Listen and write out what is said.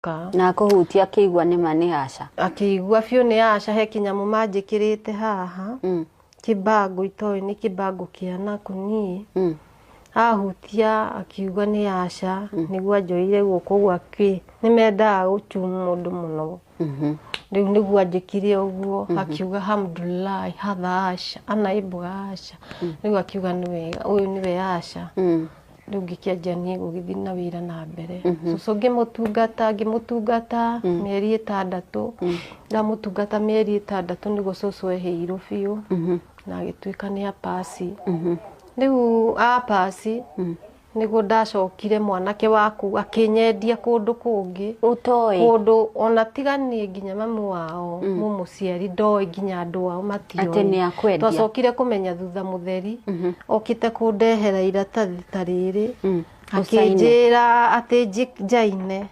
Na akũhutia akĩigua nĩma nĩ aca. Akĩigua biũ nĩ aca. He kĩnyamũ manjĩkĩrĩte haha, kĩbango itoĩ nĩ kĩbango kĩa nakũ niĩ. Ahutia akiuga nĩ aca. Nĩguo anjoire guoko ũguo akĩ nĩ mendaga gũchuma mũndũ mũno. Rĩu nĩguo anjĩkire ũguo, akiuga, "Alhamdulillah, hadha aca anaibwa aca." Rĩu akiuga nĩ wega, ũyũ nĩwe aca. Rĩu ngĩkĩanjia niĩ gũgĩthiĩ na wĩra na mbere. Cũcũ ngĩmũtungata mĩeri 6. Ndamũtungata mĩeri 6 nĩguo cũcũ ehĩirwo biũ na agĩtuĩka nĩ apasi. Rĩu apasi nĩguo ndacokire mwanake waku akĩnyendia kũndũ kũngĩ. Ũtoĩ? Kũndũ ona tiga niĩ, nginya mamu wao mũmũciari ndoĩ, nginya andũ ao matioĩ. Atĩ nĩ akwendia. Twacokire kũmenya thutha mũtheri okĩte kũndehera iratathi ta rĩrĩ, Ũcaine. akĩnjĩra atĩ njaine.